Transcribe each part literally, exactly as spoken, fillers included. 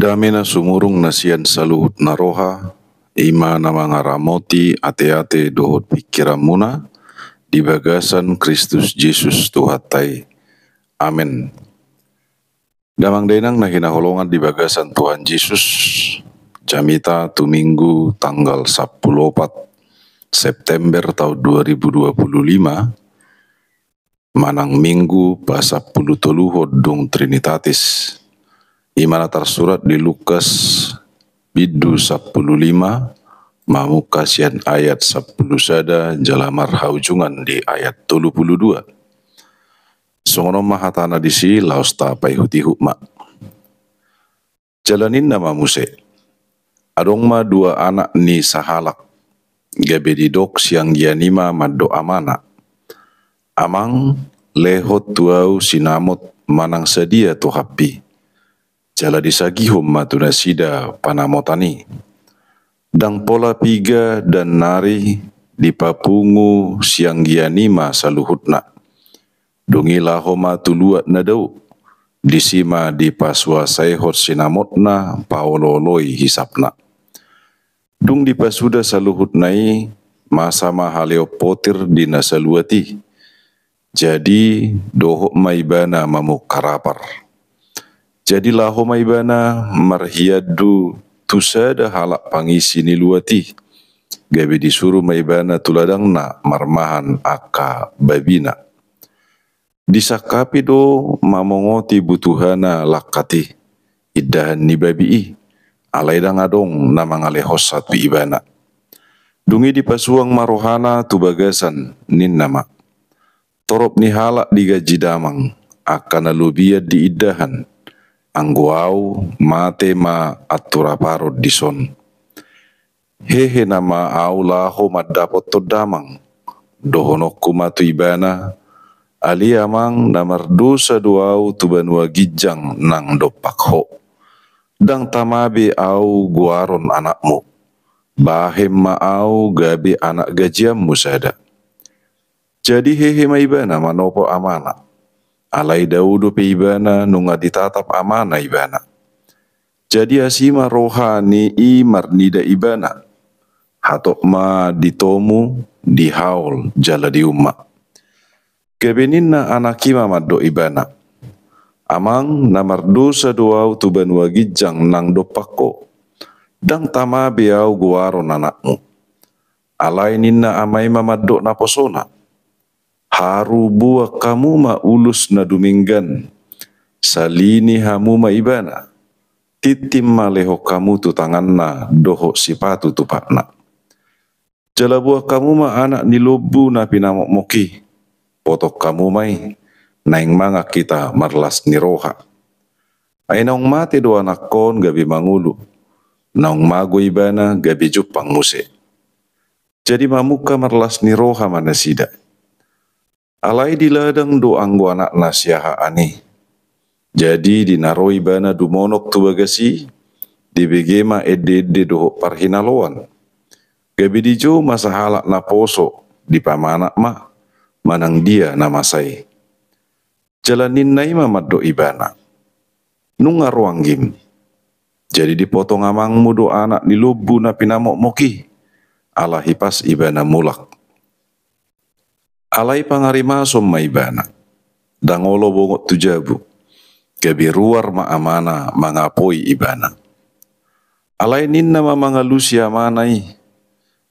Dame na sumurung na sian saluhut na roha, i ma na mangaramoti ateate dohot pingkiranmuna di bagasan Kristus Jesus Tuhanta i. Amen. Damang dainang na hinaholongan di bagasan Tuhan Jesus, jamita tu Minggu tanggal sampulu opat September taon dua ribu dua pulu lima, manang Minggu pasampulu toluhon dung Trinitatis. I ma na tarsurat di Lukas bindu sampulu lima, mamungka sian ayat sampulu sada jala marhaujungan di ayat tolu pulu dua. Songon on ma hatana disi, laos tapaihutihut ma. Jala ninna ma muse: Adong ma dua anak ni sahalak, gabe didok sianggian i ma mandok amana: Amang, lehon tu ahu sinamot manang sadia tohappi. Jala disagihon ma tu nasida panamotan i. Ndang pola piga dan nari, dipapungu sianggian i ma saluhutna. Dung i laho ma tu luat na dao, disi ma dipasuasaihon sinamotna paolooloi hisapna. Dung dipasuda saluhutna i, masa ma haleon potir di na saluat i. Jadi dohot ma ibana mamungka rapar. Jadi laho ma ibana marhiandu tu sada halak pangisi ni luat i, gabe disuru ma ibana tu ladangna marmahan angka babina. Disangkapi do mamongoti butuhana langkat i, indahan ni babi i, alai ndang adong na mangalehonsa tu ibana. Dung i dipasuang ma rohana tu bagasan, ninna ma: Torop ni halak diganji damang angka na lobian di indahan, anggo ahu mate ma antu raparon dison. Hehe nama ahu laho mandapothon damang. Dohononku ma tu ibana: Ale amang, na mardosa do ahu tu banua ginjang nang dompak ho. Ndang tama be ahu goaron anakmu. Bahen ma ahu gabe anak gajianmu sada. Jadi hehe ma ibana manopo amana. Alai dao dope ibana nunga ditatap amana ibana. Jadi asi ma roha ni i marnida ibana: Hatop ma ditomu, dihaol jala diumma. Gabe ninna anak i ma mandok ibana: Amang, na mardosa do ahu tu banua ginjang nang dompak ho. Ndang tama be ahu goaron anakmu. Alai ninna ama i ma mandok naposona: Haru boan hamu ma ulos na dumenggan, salini hamu ma ibana, tintin ma lehon hamu tu tanganna dohot sipatu tu patna. Jala boan hamu ma anak ni lombu na pinamokmok i, potong hamu ma i, naeng mangan hita marlas ni roha. Ai naung mate do anakkon gabe mangolu, naung mago ibana gabe jumpang muse. Jadi mamungka marlas ni roha ma nasida. Alai di ladang do anggo anakna siahaan i. Jadi di na ro ibana dumonok tu bagas i, dibege ma endeende dohot parhinaloan. Gabe dijou ma sahalak naposo, dipamanat ma, manang dia na masa i. Jala ninna i ma mandok ibana: Nunga ro anggim. Jadi dipotong amangmu do anak ni lombu na pinamokmok i, ala hipas ibana mulak. Alai pangarimason ma ibana, ndang olo bongot tu jabu, gabe ruar ma amana mangapoi ibana. Alai ninna ma mangalusi amana i: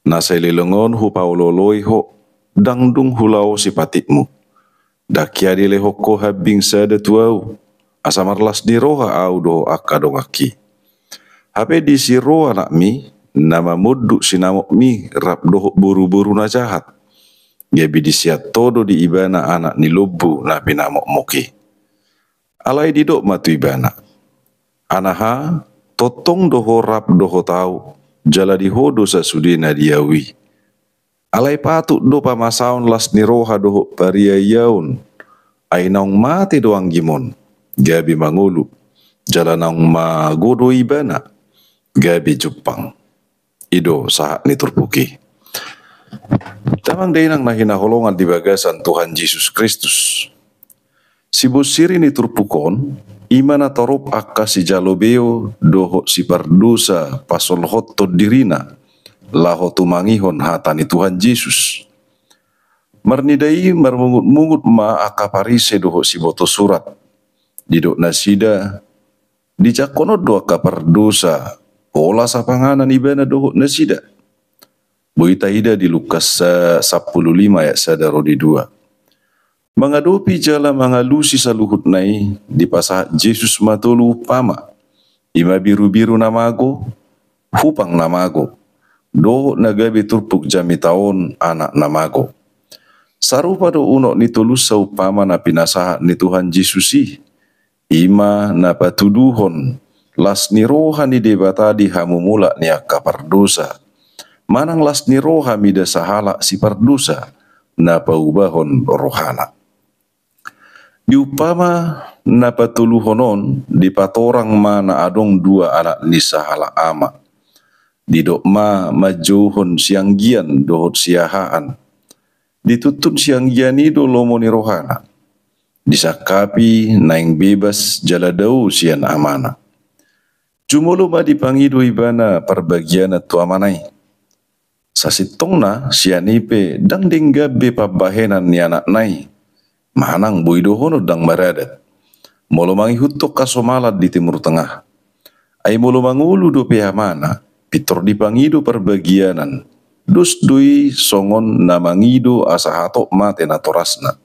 Na saleleng on hupaolooloi ho, ndang dung hulaosi patikmu. Ndang hea dilehon ho hambing sada tu ahu, asa marlas ni roha ahu dohot angka donganki. Hape disi ro anakmi, na mamunduk sinamotmi rap dohot boruboru na jahat. Gabe disiat ho do di ibana anak ni lombu na pinamokmok i. Alai didok ma tu ibana: Anaha, tongtong do ho rap dohot ahu, jala di ho do sasudena di ahu i. Alai patut do pamasaon las ni roha dohot pariaiaon, ai naung mate do anggim on, gabe mangolu, jala naung mago do ibana, gabe jumpang. I do sahat ni turpuk i. Damang dainang na hinaholongan di bagasan Tuhan Jesus Kristus. Sibonsiri ni turpuk on, i ma na torop angka sijalo beo dohot sipardosa pasolhothon dirina laho tumangihon hata ni Tuhan Jesus. Marnida i marmungutmungut ma angka Parise dohot sibotosurat. Didok nasida, dijangkon on do angka pardosa, pola sapanganan ibana dohot nasida. Boi taida di Lukas sa-, sampulu lima ayat sada ro di dua. Mangadopi jala mangalusi saluhutna i, dipasahat Jesus ma tolu umpama. I ma birubiru na mago, hupang na mago, dohot na gabe turpuk jamita on anak na mago. Sarupa do unok ni tolusa umpama na pinasahat ni Tuhan Jesus i, i ma na patuduhon las ni roha ni Debata di hamumulak ni angka pardosa, manang las ni roha mida sahalak sipardosa na paubahon rohana. Di umpama na patoluhon on, dipatorang ma na adong dua anak ni sahalak ama. Didok ma manjouhon sianggian dohot siahaan. Dituntun sianggian i do lomo ni rohana. Disangkapi naeng bebas jala dao sian amana. Jumolo ma dipangido ibana parbagianan tu amana i. Sasintongna sian i pe ndang denggan be pambahenan ni anakna i. Manang boi dohonon ndang maradat. Molo mangihuthon hasomalan di Timur Tengah. Ai molo mangolu dope amana, pintor dipangido parbagianan. Dos do i songon na mangido asa hatop mate natorasna.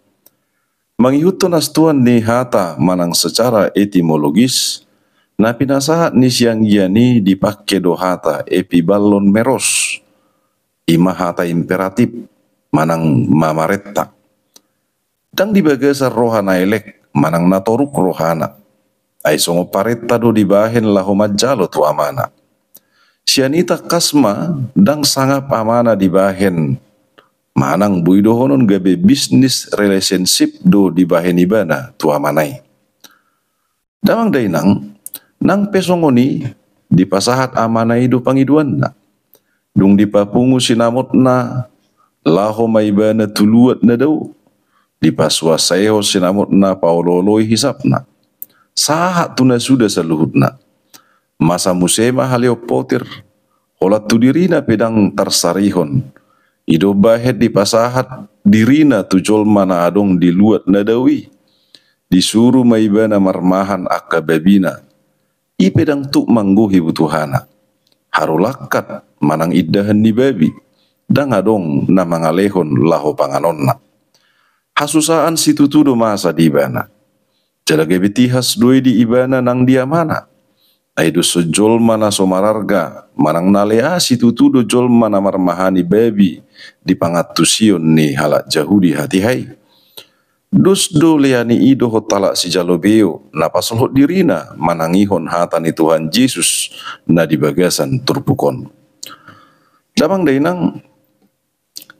Mangihuthon hastuan ni hata manang secara etimologis, na pinasahat ni sianggian i dipangke do hata epiballon meros. I ma hata imperatif manang mamarenta. Ndang di bagasan roha na elek manang na toruk rohana. Ai songon parenta do dibahen laho manjalo tu amana. Sian i tangkas ma ndang sangap amana dibahen. Manang boi dohonon gabe bisnis relationship do dibahen ibana tu amana i. Damang dainang, nang pe songon i dipasahat amana i do pangidoanna. Dung dipapungu sinamotna, laho ma ibana tu luat na dao. Dipasuansaehon sinamotna paolooloi hisapna. Sahat tu na suda saluhutna. Masa muse ma haleon potir, holan tu dirina pe ndang tarsarihon. I do umbahen dipasahat dirina tu jolma na adong di luat na dao i. Disuru ma ibana marmahan angka babina. I pe ndang tuk manggohi butuhana. Haru langkat manang indahan ni babi. Ndang adong na mangalehon laho panganonna. Hasusaan situtu do masa di ibana. Jala gabe tihas do i di ibana nang di amana. Ai dos songon jolma na so mararga, manang na lea situtu do jolma na marmahani babi di pangantusion ni halak Jahudi hatiha i. Dos do lea ni i dohot halak sijalo beo, na pasolhot dirina manangihon hata ni Tuhan Jesus na di bagasan turpuk on. Damang dainang,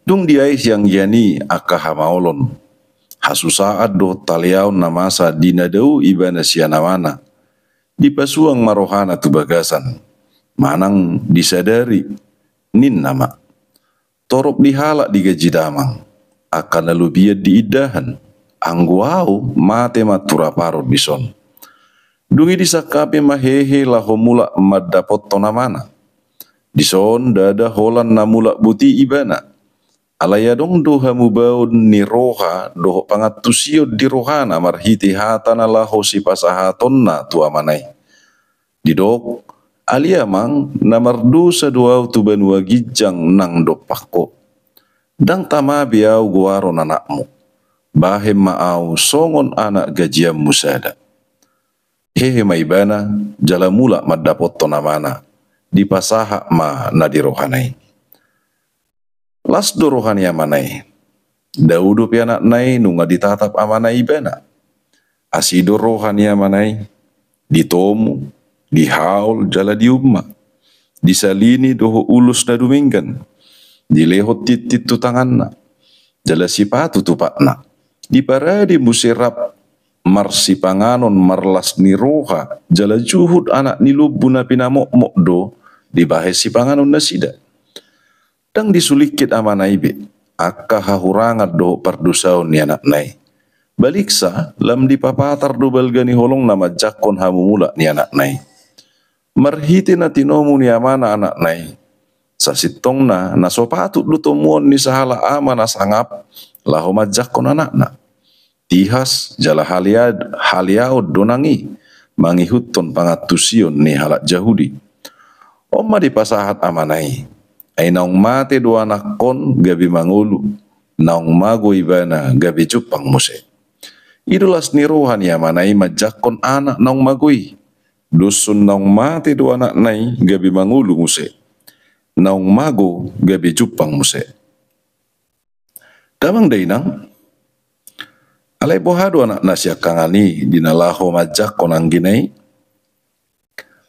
dung diae sianggian i angka hamaolon, hasusaan dohot haleaon na masa di na dao ibana sian amana, dipasuang ma rohana tu bagasan, manang disadari, ninna ma. Torop di halak digaji damang, angka na lobian di indahan, anggo ahu mate ma tu raparon dison. Dung i disangkapi ma hehe laho mulak mandapothon amana. Dison ndada holan na mulak boti ibana. Alai adong do hamubaon ni roha dohot pangantusion di rohana marhite hata na laho sipasahatonna tu amana i. Didok, ale amang, na mardosa do ahu tu banua ginjang nang dompak ho. Ndang tama be ahu goaron anakmu. Bahen ma ahu songon anak gajianmu sada. Hehe ma ibana, jala mulak mandapothon amana, dipasahat ma na di rohana i. Las do roha ni amana i. Dao dope anakna i nunga ditatap amana i ibana. Asi do roha ni amana i, ditomu, dihaol jala diumma. Disalini dohot ulos na dumenggan. Dilehon tintin tu tanganna. Jala sipatu tu patna. Diparade muse rap marsipanganon marlas ni roha, jala juhut anak ni lombu na pinamokmok do dibahen sipanganon nasida. Ndang disulingkit amana i be angka hahurangan dohot pardosaon ni anakna i. Baliksa lam dipapatar do balga ni holong na manjangkon hamumulak ni anakna i. Marhite na tinomu ni amana anakna i, sasintongna na so patut do tomuon ni sahalak ama na sangap laho manjangkon anakna. Tihas jala halia-, haliaon do nang i mangihuthon pangantusion ni halak Jahudi. On ma dipasahat amana i: Ai naung mate do anakkon gabe mangolu, naung mago ibana gabe jumpang muse. I do las ni roha ni amana i manjangkon anak naung mago i. Doshon naung mate do anakna i gabe mangolu muse, naung mago gabe jumpang muse. Damang dainang, alai boha do anak na siangkangan i di na laho manjangkon anggina i?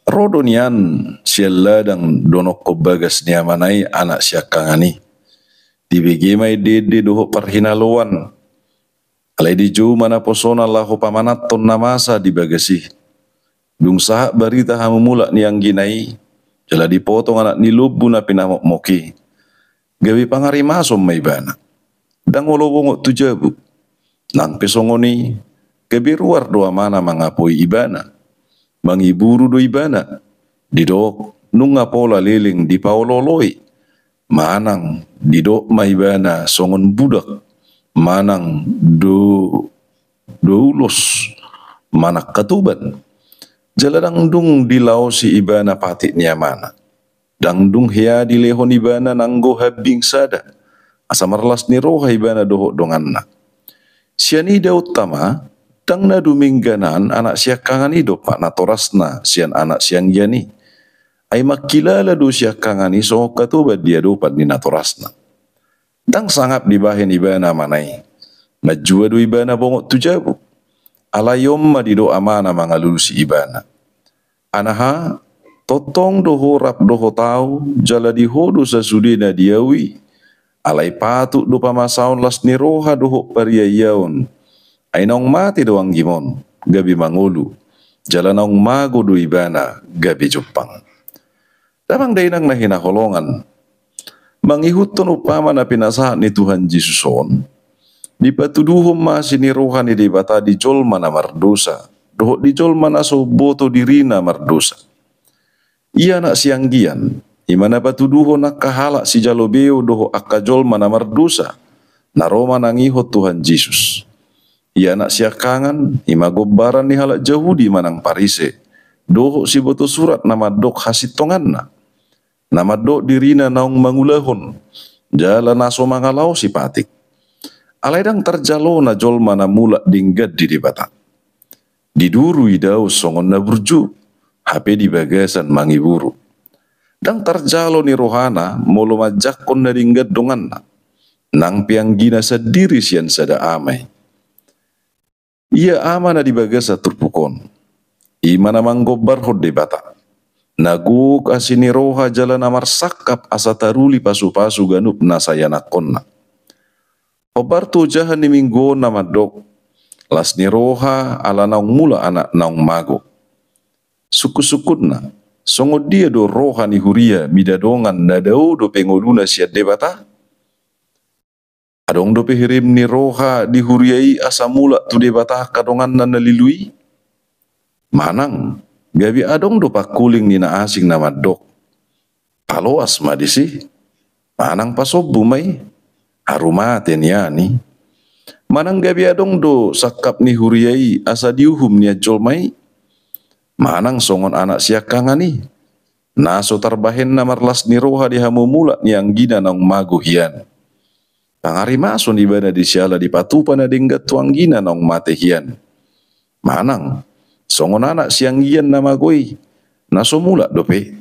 Ro do nian sian ladang donokkon bagas ni amana i anak siangkangan i. Dibege ma ende-ende dohot parhinaloan. Alai dijou ma naposona laho pamananhon na masa di bagas i. Dung sahat barita hamumulak ni anggina i, jala dipotong anak ni lombu na pinamokmok i, gabe pangarimason ma ibana. Ndang olo bongot tu jabu. Nang pe songon i, gabe ruar do amana mangapoi ibana. Mangiburu do ibana. Didok, nunga pola leleng dipaolo-oloi. Manang didok ma ibana songon budak, manang do-, doulos, manang hatoban. Jala ndang dung dilaosi ibana patik ni amana. Ndang dung hea dilehon ibana nanggo hambing sada, asa marlas ni roha ibana dohot donganna. Sian i daonta ma, ndang na dumenggan an anak siangkangan i dompak natorasna sian anak sianggian i. Ai mangkilala do siangkangan i songon hatoban di adopan ni natorasna. Ndang sangap dibahen ibana amana i. Manjua do ibana bongot tu jabu. Alai on ma didok amana mangalusi ibana: Anaha, tongtong do ho rap dohot ahu, jala di ho do sasudena di ahu i. Alai patut do pamasaon las ni roha dohot pariayaon. Ai naung mate do anggimon, gabe mangolu, jala naung mago do ibana gabe jumpang. Damang dainang na hinaholongan, mangihuthon umpama na pinasahat ni Tuhan Jesus on, dipatuduhon ma asi ni roha ni Debata di jolma na mardosa dohot di jolma na so umboto dirina mardosa. Ia anak sianggian, i ma na patuduhon angka halak sijalo beo dohot angka jolma na mardosa, na ro manangihon Tuhan Jesus. Ia anak siangkangan, i ma gombaran ni halak Jahudi manang Parise, dohot siboto surat na mandok hasintonganna, na mandok dirina naung mangulahon, jala na so mangalaosi patik. Alai ndang tarjalona jolma na mulak denggan di Debata. Di duru idaon songon na burju, hape di bagasan mangiburu. Ndang tarjalo ni rohana molo manjangkon na denggan donganna, nang pe anggina sandiri sian sada ama i. Ia ama na di bagasan turpuk on, i ma na manggombarhon Debata, na gok asi ni roha jala na marsangkap asa taruli pasupasu ganup na sai anakkonna. Hombar tu ojahan ni minggu on na mandok: Las ni roha ala naung mulak anak naung mago. Sungkun-sungkunna, songon dia do roha ni huria mida dongan na dao dope ngoluna sian Debata? Adong dope hirim ni roha di huria i asa mulak tu Debata angka donganna na lilu i? Manang gabe adong do pangkuling ni na asing na mandok: Paloas ma disi, manang pasombu ma i, haru mate nian i? Manang gabe adong do sangkap ni huria i asa diuhum nian jolma i? Manang songon anak siangkangan i, na so tarbahenna marlas ni roha di hamumulak ni anggina naung mago hian, pangarimason ibana di siala dipatupa na denggan tu anggina naung mate hian? Manang songon anak sianggian na mago i, na so mulak dope,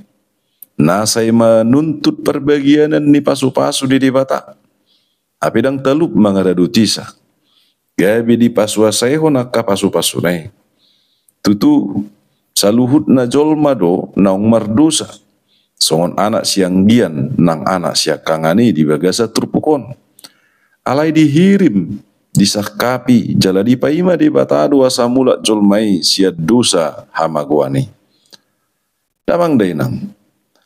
na sai manuntut parbagianan ni pasupasu ni Debata, hape ndang talup mangaradotisa, gabe dipasuasaihon angka pasupasuna i? Tutu, saluhutna jolma do naung mardosa, songon anak sianggian nang anak siangkangan i di bagasan turpuk on. Alai dihirim, disangkapi jala dipaima Debata do asa mulak jolma i sian dosa hamagoan i. Damang dainang,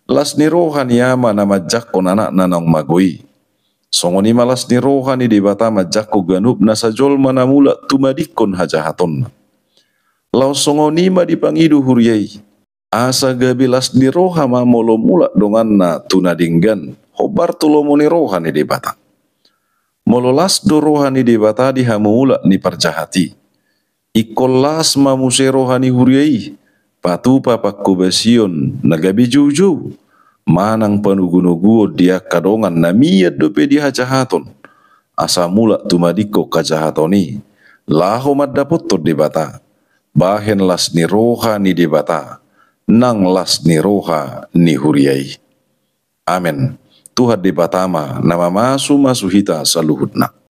las ni roha ni ama na manjangkon anakna naung mago i, Songon i ma las ni roha ni Debata manjangkon ganup nasa jolma na mulak tumadingkon hajahatonna. Laos songon i ma dipangido huria i, asa gabe las ni roha ma molo mulak donganna tu na denggan, hombar tu lomo ni roha ni Debata. Molo las do roha ni Debata di hamu mulak ni parjahat i, ingkon las ma muse roha ni huria i, patupa panghobasion na gabe joujou, manang panogunoguon di angka dongan na mian dope di hajahaton, asa mulak tumadingkon hajahaton i, laho mandapothon Debata, bahen las ni roha ni Debata, nang las ni roha ni huria i. Amen. Tuhan Debata ma na mamasumasu hita saluhutna.